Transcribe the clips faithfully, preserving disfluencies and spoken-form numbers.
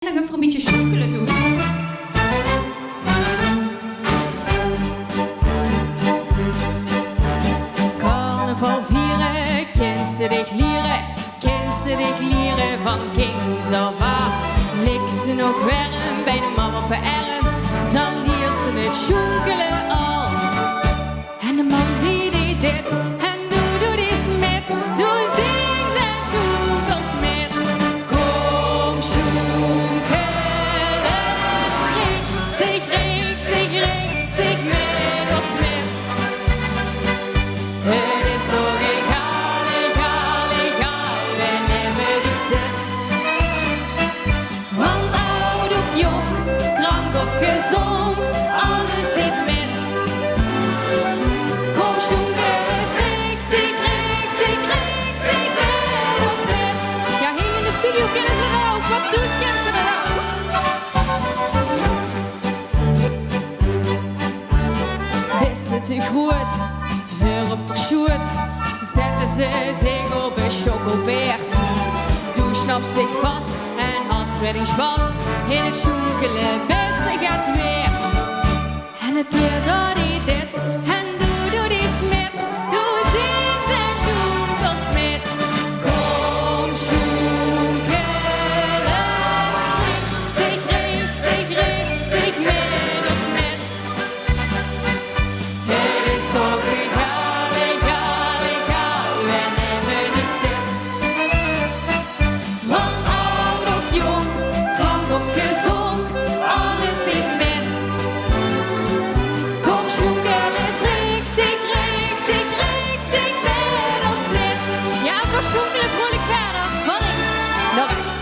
En dan gaon v'r e bietje sjoenkele toe. Carnaval viere, kins se dich liere, kins se dich liere van kinds aaf aan. Liks se nog werm bij de mam op de erm, dan liers se het sjoenkele al. En de mam die deet dit, en doe doot dit mit, doe zings en sjoenkels mit. Kom sjoenkele, richtig, richtig, richtig mit ós mit. Het is toch egaal, egaal, egaal, wanneer me dich zit. Want aod of jónk, krank of gezónk, alles deet mit. Kom sjoenkele, richtig, richtig, richtig mit ós mit. Ja, hiej in de studio kinne ze 't ouch. Wat does, kinne ze 't ouch? Bis se te groeët veur op de sjoeët, zètte ze dich op e sjokkelpaerd. Doe sjnaps dich vas en has weer dien sjpas. In het sjoenkele bis se get weerd. En het deert dat deet dit, en doe doot dit mit, doe zings en sjoenkels mit. Kom sjoenkele, richtig, richtig, richtig mit ós mit. Het is toch egaal, egaal, egaal, wanneer me dich zit. Want aod of jónk, krank of gezónk, alles deet mit. Kom sjoenkele, richtig, richtig, richtig mit ós mit. Ja, v'r sjoenkele vreulik wiejer. Van links nao rechts.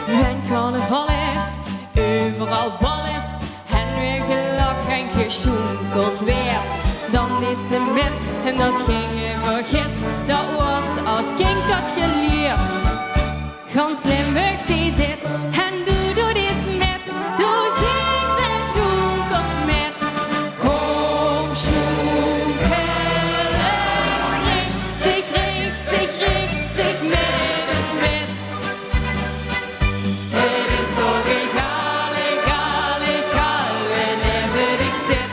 Wen carnaval is, euveral bal is, en weer gelach en gesjoenkeld weerd, dan dees se mit en dat ging vergit. Dat waas as kind had gelierd. Gans Limburg deet dit en doe doot dit mit. Doe zings en sjoenkels mit. Kom sjoenkele, richtig, richtig, richtig mit ós mit. Het is toch egaal, egaal, egaal, wanneer me dich zit.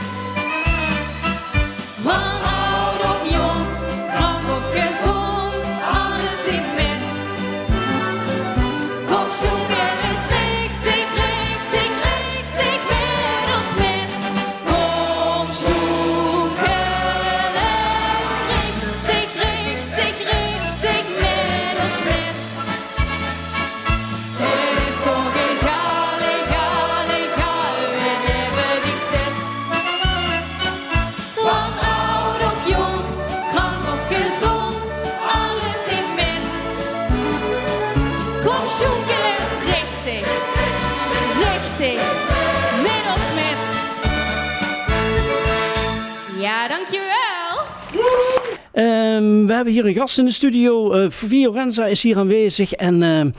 Want aod of jónk, krank of gezónk, alles deet mit. Kom sjoenkele, richtig, richtig, richtig mit ós mit. Kom sjoenkele, richtig, richtig, richtig mit ós mit. Het is toch egaal, egaal, egaal, wanneer me dich zit. Want aod of jónk, krank of gezónk, alles deet mit. Kom sjoenkele, richtig, richtig, mit ós mit. Ja, dankjewel. Ehm, we hebbe hiej 'ne gas in de studio. Eh, Fiorenza is hiej aanwezig. En, ehm,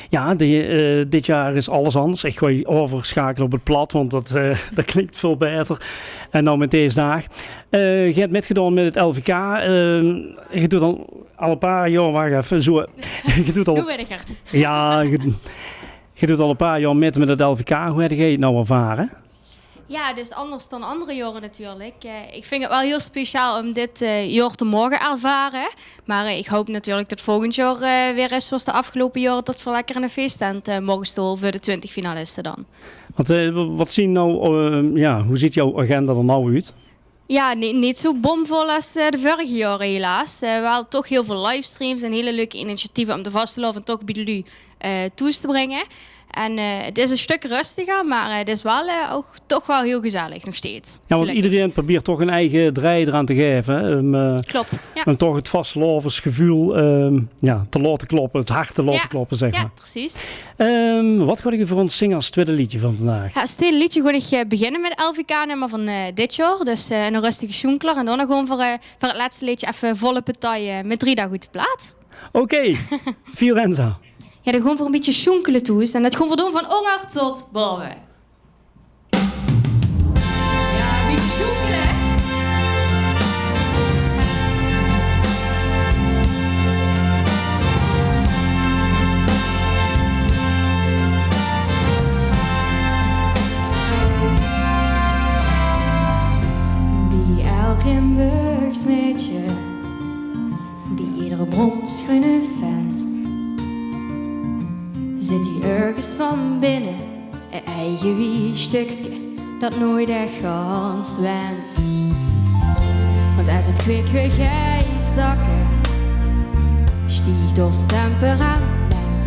ja, de, eh, dit jaor is alles anders. Ich gaon euversjakele op het plat, want dat, eh, dat klink väöl baeter. En now mit dees daag. Eh, geer het mitgedaon mit het L V K. Ehm, geer doot al, al e paar jaor, wach effe, zo. Geer doot al, Noe weit ich 't. Ja, geer, geer doot al e paar jaor mit, mit het L V K. Hoe het geer het now ervare? Ja, het is anders dan andere jaore natuurlik. Eh, ich vinj het waal hiel speciaal um dit, eh, jaor te moge ervare. Mer, eh, ich haop natuurlik det volgend jaor, eh, weer is zoeas de aafgeloupe jaore, det v'r lekker in de feestent, eh, moge stoon veur de twintig finaliste dan. Want, eh, wa-, wat zien now, eh, ja, hoe ziet jouw agenda d'r now oet? Ja, ni-, neet zoe bomvol as, eh, de vörige jaore helaas. Eh, waal toch hiel väöl livestreams en hiel leuke initiatieve um de vastelaovend toch bie de luuj, eh, thoes te bringe. En, eh, het is e stök rustiger, mer, eh, het is waal, eh, ouch toch waal hiel gezellig nog steeds. Ja, want iederein probeert toch 'n eige drei d'raan te gaeve, hè, um, eh, Klop, ja. Um toch het vastelaovesgeveul, ehm, ja, te laote kloppe, het hart te laote kloppe, zeg mer. Ja, precies. Ehm, wat gaot geer veur ós zinge as twiede leedje van vandaag? Ja, as twiede leedje gaon ich, eh, beginne mit het L V K-nummer van, eh, dit jaor. Dus, eh, 'ne rustige sjoenkeler. En daonao gaon v'r, eh, veur het lètste leedje effe volle partij, eh, mit drie daag oet de plaat. Oké, Fiorenza. Ja, dan gaon v'r e bietje sjoenkele thoes. En det gaon v'r doon van ónger tot baove. Ja, e bietje sjoenkele. Sjoene vent. Zit hie örges van binne, e eige wies stökske dat noeit ech gans went. Want es 't kwik weer geit zakke, stiegt ós temperament.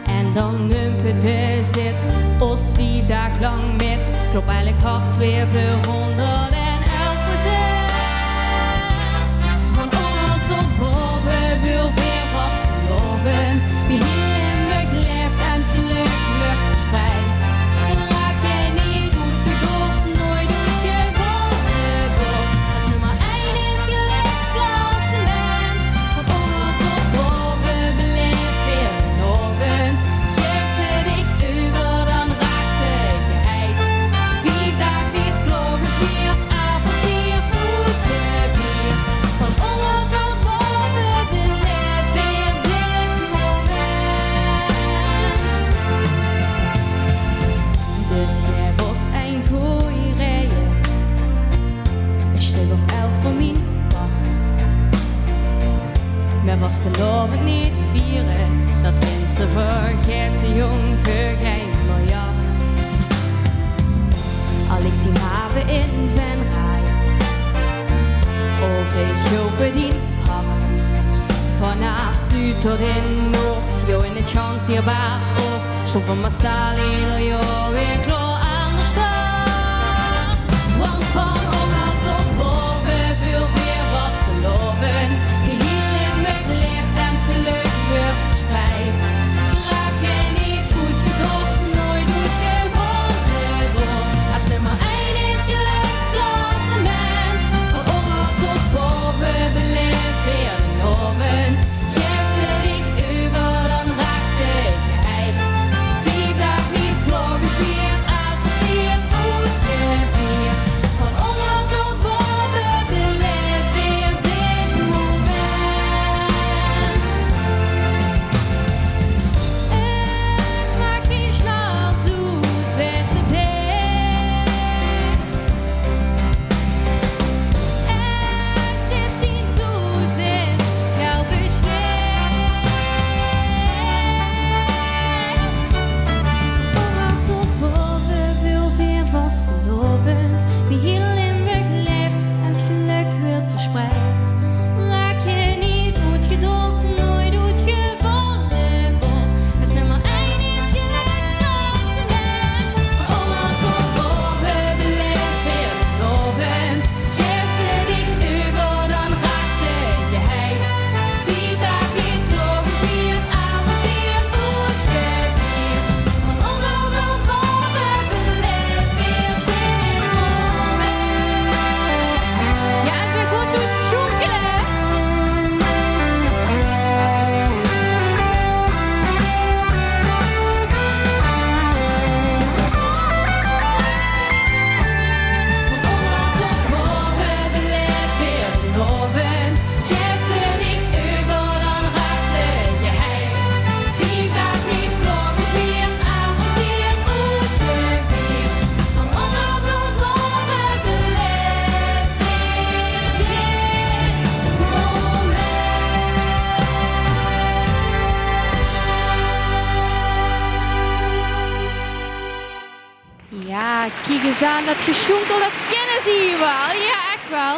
En dan nump 't bezit ós vief daag lang mit. Klop elk hart weer veur hónderdelf procent. Van ónger tot baove veur weer vastelaovend. Wie hie in Limburg laef en 't gelök wuuert verspreid. Raak neet oetgedörst, noeit oetgevalle, bos. Es nummer ein in 't gelöksklassement. Van ónger tot baove belaef weer 'nen aovend. Gaefs se dich euver, dan raaks se geheid. Vief daag neet klaorgesmieërd, aafgevieërd, oetgevieërd. Van ónger tot baove belaef weer dit moment. Dus gaef ós ein gooj reie, e stök of elf veur mien part. Mer vastelaovend neet viere, dat kins se vergaete, jóng, veur gein miljard. Al ligk zien have in Venray, of ich hoop dien hart. Vanaaf zuud tot in noord, jao, in 't gans dierbaar oord. Sjtónge v'r massaal eder jaor weer klaor aan de sjtart. Want van ónger tot baove veur weer vastelaovend. Wie hie in Limburg laef en 't gelök wuuert verspreid. Raak neet oetgedörst, noeit oetgevalle, bos. Es nummer ein in 't gelöksklassement. Van ónger tot baove belaef weer 'nen aovend. Gaefs se dich euver, dan raaks se geheid. Vief daag neet klaorgesmieërd, aafgevieërd, oetgevieërd. Van ónger tot baove belaef weer dit moment. 't Maak gein sjnars oet wae se bis. Es dit dien thoes is, help ich dich. Ónger tot baove veur weer vastelaovend. Wie hie in Limburg laef en 't gelök wuuert verspreid. Raak neet oetgedörst, noeit oetgevalle, bos. Es nummer ein in 't gelöksklassement. Van ónger tot baove belaef weer 'nen aovend. Gaefs se dich euver, dan raaks se geheid. Vief daag neet klaorgesmieërd, aafgevieërd, oetgevieërd. Van ónger tot baove belaef weer dit moment. Jao, 't is weer good to sjoenkele. Van ónger tot baove belaef weer 'nen aovend. Gaefs se dich euver, dan raaks se geheid. Vief daag neet klaorgesmieërd, aafgevieërd, oetgevieërd. Van ónger tot baove belaef weer dit moment. Jao, kiek ins aan, dat gesjoenkel, dat kinne ze hie waal. Jao, ech waal.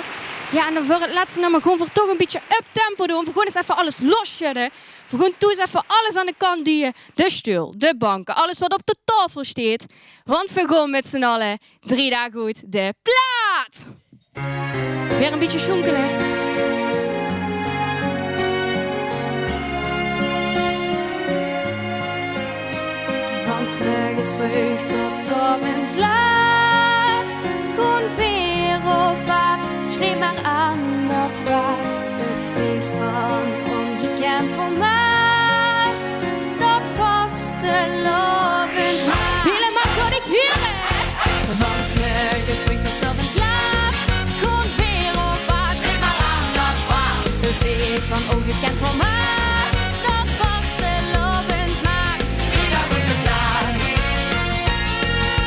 Jao, en dan veur 't lètste nummer gaon v'r toch e bietje uptempo doon. V'r gaon ins effe alles lossjödde. V'r gaon thoes effe alles aan de kant duje. De sjteul, de banke, alles wat op de taofel sjteet. Want v'r gaon mit z'n alle drie daag oet de plaat. Weer e bietje sjoenkele. Van 's mörges vreug tot 's aoves laat. Gaon veer op pad, sjleep mer aan dat vaat. E fees van óngekènd formaat. Dat vastelaovend. Hielemaol good, ich huur 't. Van 's mörges vreug tot 's aoves laat. Gaon veer op pad, sjleep mer aan dat vaat. E fees van óngekènd formaat. Dat vastelaovend maak. Wie dat good te plaat.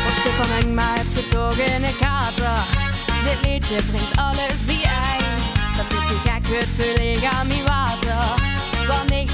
Of Stefan Engma höbs se toch in de gate. Dit leedje bringk alles biejein. Dat 't te gek wuuert veur leeg aan mien water.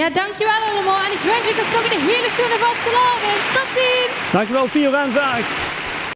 Ja, dankjewel allemaol. En ich wunsj uch alsnog eine hele sjoene vastelaovend. Tot ziens! Dankjewel, Fio Renzaag.